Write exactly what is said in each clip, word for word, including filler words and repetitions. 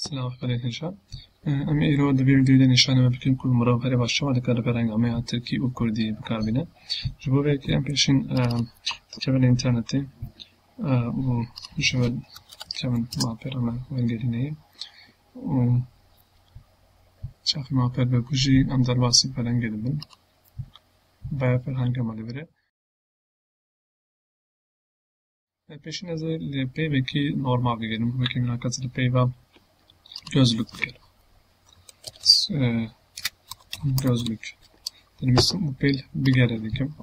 Silav xwedê hêja. Em ê îro di vê vîdeoyê de nîşanê we bikin ku mirov herê baş çawa dikare ferhenga me ya tirkî û kurdî bi kar bîne. Ji bo vê yekê em pêşîn, e, dikevin înternetê, e, û ji we dikevin mapera me wengerîneyê û çaxê maper be ku jî em derbasî ferhengê dibin. Vaya ferhenga me li vir e. E, pêşîn ez ê li peyvekî normal bigerim. Wekî mînak ez li peyva gözlük bigerim. S-, e, gözlük. Dinivîsim û pêl bigere dikim.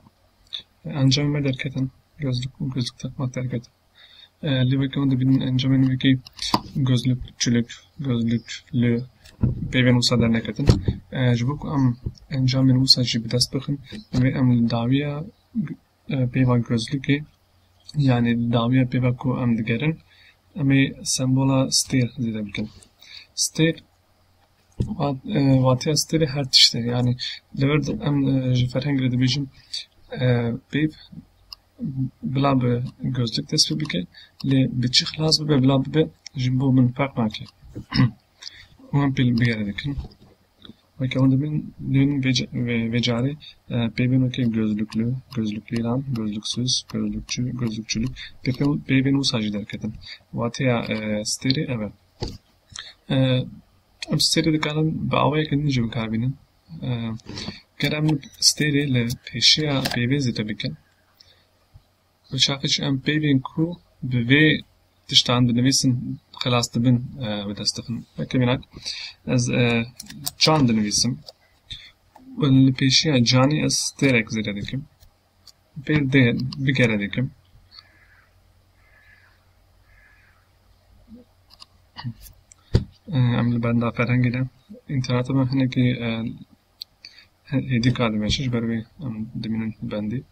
E, encamê me derketin. Gözlük, gözlük takmak derketin. E, lê wekî hûn dibînin encamên wekî gözlükçülük, gözlüklü peyvên wisa derneketin. E, ji bo ku em encamên wisa jî bi dest bixin, divê em li dawiya e, peyva gözlükê, yanî dawiya peyva ku em digerin, em ê sembola stêr zêde bikin. Stêr, wat-, e, watiya stêrê her tişt e. Yanî li vir de em, e, ji ferhengê re dibêjin, e, peyv bila bi gözlük dest pê bike, lê bi çi xilas bibe, bila bibe, ji bo min ferq nake. Û em pêl bigere dikin. Weke hûn dibînin, dibînin vê ca-, vê, vê carê, e, peyvên weke gözlüklü, gözlüklü ilan, gözlüksüz, gözlükçü, gözlükçülük, peyvên, peyvên wisa jî derketin. Wateya, e, stêrê ev e. E, em stêrê dikarin bi awayeke din jî bi kar bînin. E, ger em stêrê li pêşiya peyvê zêde bikin, Bi çaxê jî em peyvên ku bi vê tiştan dinivîsin, xilas dibin, e, bi dest dixin. Weke mînak, ez, e, can dinivîsim. Li pêşiya canê ez stêrek zêde dikim. Pê dê bigere dikim. E, em li benda ferhengê de. Înterneta me hinekî, e, hê-, hêdî kar dimeşe, ji ber wê em dimînin bendî.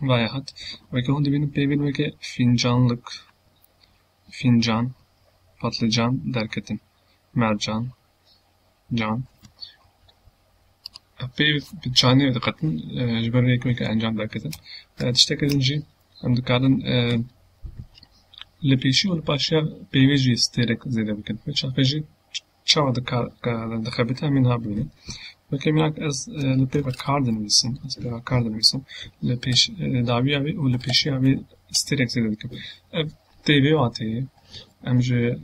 Vaya hat. Weke hûn dibînin peyvên weke fîncanlik, fîncan, patlican derketin. Mercan, can. Peyv bi canê diqetin, e, ji ber weke weke encam derketin. E, tişteke din jî em dikarin, e, li pêşî û li paşiya peyvê jî stêrek zêde bikin. Wê çaxê jî çawa dikar, ka-, dixebite em ê niha bibînin. Weke mînak ez, e, li peyva kar dinivîsim, ez peyva kar dinivîsim, li pêş, e, dawiya wê û li pêşiya wê stêrek zêde dikim. Ev tê vê wateyê, em ji,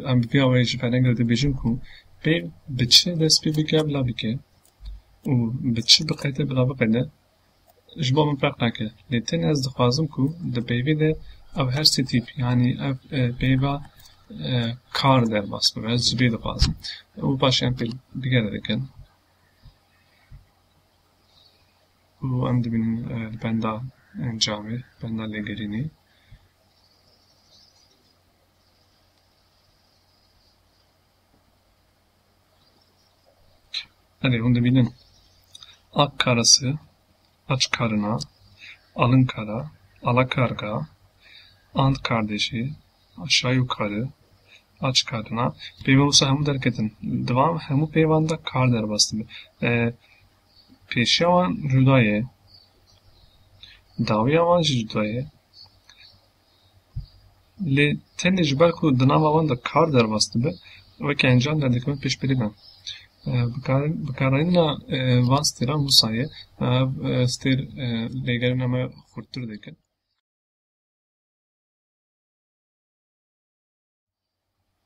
em bi vê awayê ji ferhengê re dibêjin ku peyv bi çi dest pê bike, bila bike û bi çi biqede, bila biqede, Ji bo min ferq nake. Lê tenê ez dixwazim ku di peyvê de ev her sê tîp, yanî ev, e, peyva, e, kar derbas bibe. Ez ji vê dixwazim. Û paşê em pêl bigere dikin. Û em dibînin, e, li benda encamê, benda lêgerînê. Erê, hûn dibînin. Ak karası, aç karına, alın kara, ala karga, ant kardeşi, aşağı yukarı, aç karına. Peyvên wisa hemû derketin. Di van hemû peyvan de kar derbas dibe. E, pêşiya wan cuda ye. Dawiya wan jî cuda ye. Lê tenê ji ber ku di nava wan de kar derbas dibe, weke encam derdikevin pêşberî me. E, bikar-, bikarîna, e, van stêran wisa ye. Ev, e, stêr, e, lêgerîna me xurttir dikin.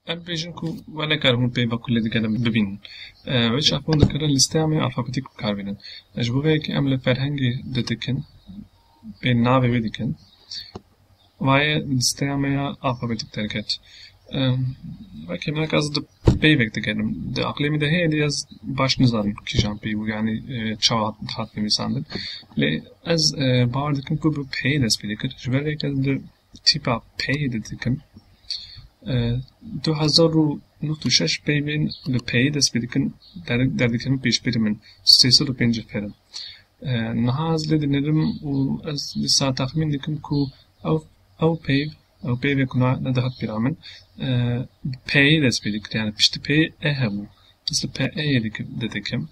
Em bêjin ku we nekar hûn peyva ku lê digerin bibînin. E, wê çax hûn dikarin lîsteya me alfabetîk bi kar bînin. E, ji bo vê yekê em li ferhengê didikin, pê navê wê dikin. Vaye lîsteya me ya alfabetîk derket. E, wekî minak ez di peyvek digerim. Di aqlê min de heye, lê ez baş nizanim kîjan peyv bû, yanî, e, çawa hat, hat nivîsandin. Lê ez, e, bawer dikim ku bi peyê dest pê dikir. Ji ber vê yekê ez di tîpa peyê de dikim. E, du hezar û nod û şeş peyvên bi peyê dest pê dikin, der-, derdikevin pêşberî min. Sê sed û pêncî per in. E, niha ez lê dinêrim û ez dîsa texmîn dikim ku ew, ew peyv, ew peyvê ku na-, nedihat bîra min, e, bi peyê dest pê dikir. Yani piştî peyê e hebû. Ez li peyê dikim, didikim.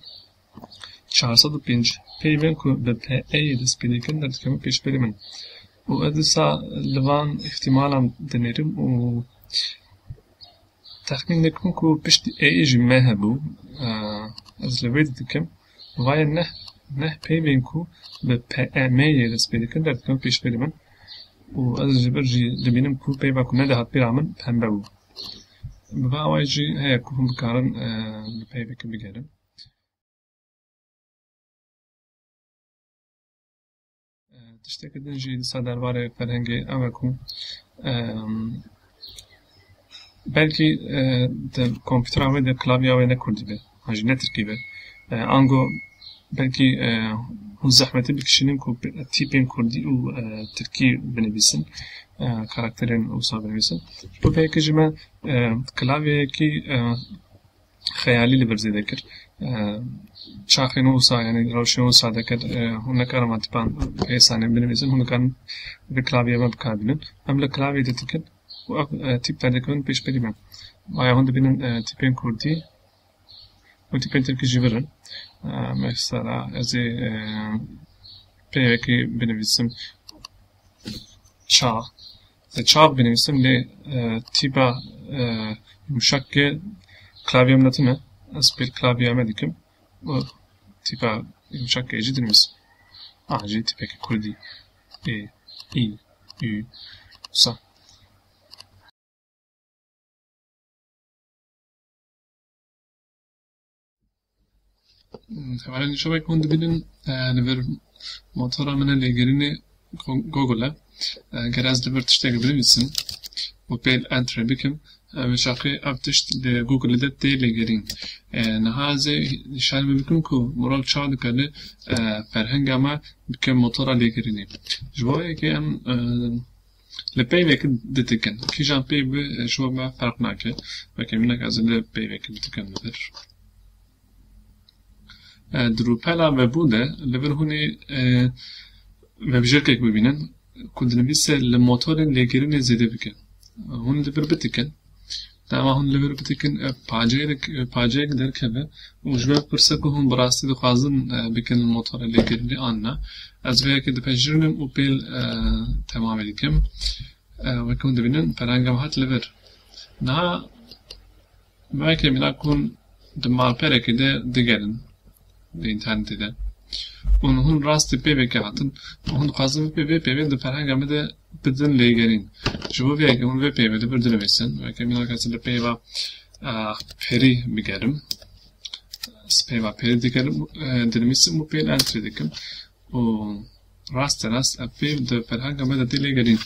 Çar sed û pênc peyvên ku bi P E yê dest pê dikin, derdikevin pêşberî min. Û ez dîsa li van îhtimalan dinêrim û Texmîn dikim ku piştî ê jî me hebû. E, ez li vê dikim. Vayê neh, neh peyvên ku bi P E M yê dest pê dikin, derdikin pêşberî min. Û ez ji vir jî dibînim ku peyva ku nedihat bîra min pembe bû. Bi vê awayî jî heye ku hûn bikarin, e, bi peyvekî bigerin. E, tiştekî din jî dîsa derbarê ferhengê ew e ku, e, belkî, e, di kompûtera wê de klavya wê ne kurdî be, an jî ne tirkî be. E, ango belkî, e, hûn zehmetî bikişînin ku pe-, tîpên kurdî û, e, tirkî binivîsin, e, karakterên wisa binivîsin. Ji bo vê yekê jî me, e, klavyeyekî, e, xeyalî li vir zêde kir. E, çaxên wisa, yanî rewşên wisa dikir, e, hûn nikarin van tîpan pê sanê binivîsin, hûn dikarin vê klavyê me bikar bînin. Em li klavyê ditikin û ev, e, tîp derdikevin pêşberî me. Aya hûn dibînin, e, tîpên kurdî û tîpên tirkî jî vir in. E, mesela ez ê, e, peyvekê binivîsim. Çax. Lê çax binivîsim, lê, e, tîpa, e, yumşak ke klavyem ne tune. Ez pêl klavya me dikim. Û tîpa yumşak ke jî dinivîsim. Aha jî tîpekî kurdî. Ê, î, ü, sa. Hevalên, şevek hûn dibînin, e, li vir motora min e lêgerînê Go-, Google e. E, ger ez li vir tiştek binivîsim û pêl entry bikim, e, bi şaqî ev tişt li Google de tê lêgerîn. E, niha ez ê nîşan bikim ku mirov çawa dikare, e, ferhenga me bike motora lêgerînê. Ji bo yekê em, e, Li peyvekî ditikin. Kîjan peyv be, ji bo me ferq nake. Weke mînak ez li peyvekî ditikin li vir. E, di rûpela vebû de li vir hûn ê, e, vebijêrkek bibînin ku dinivîse li motorên lêgerînê zêde bike. Hûn li vir bitikin. Dema hûn li vir bitikin, e, paceyek, e, paceyek derkeve û ji we bipirse ku hûn bi rastî dixwazin, e, bikin motora lêgerînê an na. Ez vê yekê dipejirînim û pêl, e, temamê dikim. E, wek hûn dibînin, ferhenga me hat li vir. Niha belkî mînak hûn di malperekê de digerin. Di înternetê de. Û hûn rastî peyvekê hatin. Û hûn dixwazin vê peyvê, peyvê di ferhenga me de bidin lêgerîn. Ji bo vê yekê hûn vê peyvê li vir dinivîsin. Weke mînak ez li peyva, e, perî bigerim. Ez peyva perî digerim, e, dinivîsim û pêl entry dikim. Û rasterast ev peyv di ferhenga me de tê lêgerîn.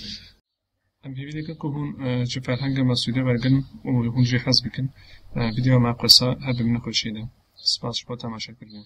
Em hêvî dikin ku hûn, e, ji ferhenga me sûde wergirin û hûn jî hez bikin. E, vîdeoya me qursa, her bi min xweşiyê de. Spas ji bo temaşekirinê.